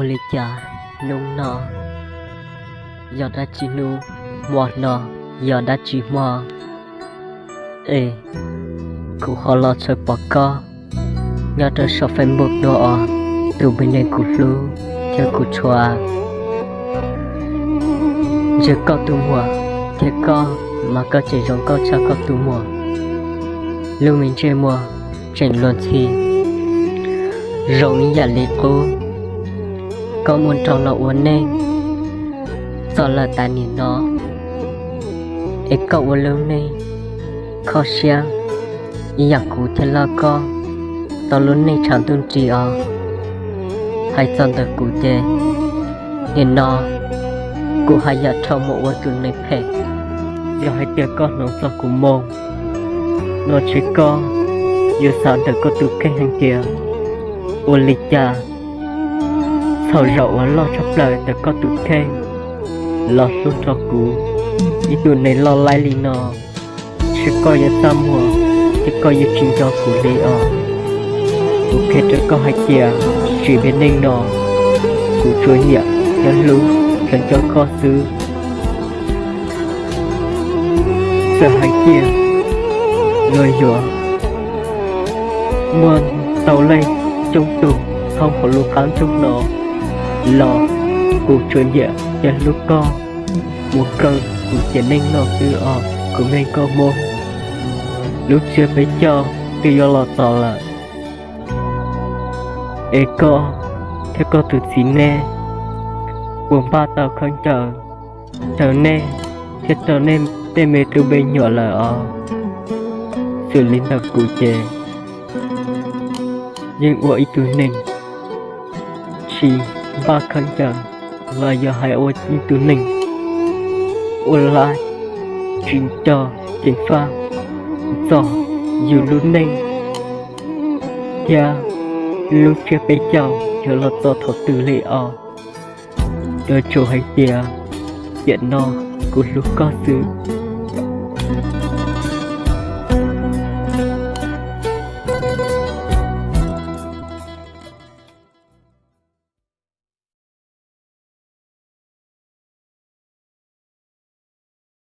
Li cas hnub no yog dab tsi hnub, hmo no yog dab tsi hmo, es kuv ho los tshawb pom koj nyob rau saum Facebook no os, tus me neeg kuv hlub thiab kuv tshua. Ntsia koj tus muam thiab koj, mas koj tseem zoo nkauj tshaj koj tus muam. Lub me ntsej muag tseem luag ntxhi zoo ib yam li qub. Koj muaj nrog los ua neej txog lawm tas nim no, es koj ua lub neej kho siab ib yam kuv thiab loj koj tau lub neej tshav ntuj nrig os. Hais txog ntawm kuv ces nim no kuv haj yam rho mus ua tus neeg phem. Yog hais tias koj hnov txog kuv moo no ces koj yuav xav ntawm koj tus kheej heev tias ua li cas txhaum zaum uas loj tshaj plaws ntawm koj tus kheej los hlub nrog kuv ib tug neeg loj laib li no, ces koj yuav txaj muag thiab koj yuav tsis nco kuv li os. Kuv qhia rau koj hais tias tsim me neej no kuv tsuas nyiam thiab hlub kheev coj koj xwb. Txawm hais tias luag yuav muaj tau leej coob tug thoob hauv lub qab ntuj no los kuv tsuas nyiam thiab hlub koj mus kawg kuv tiam neej no xwb os kuv me nkauj Hmoob. Lub tsiab peb caug twb yuav los txog lawm, es koj thiab koj tus txiv nej puas npaj tau khaub ncaws rau nej thiab rau nej tej me tub me nyuam lawm os? Xws li ntawm kuv ces yeej ua ib tug neeg tsis npaj khaub ncaws los yog hais ua ib tug neeg ua laj tsis nco ceev faj txog yus lub neej thiab lub tsiab peb caug yuav los txog thaum twg li os. Yuav tsum hais tias tiam no kuv hlub koj xwb.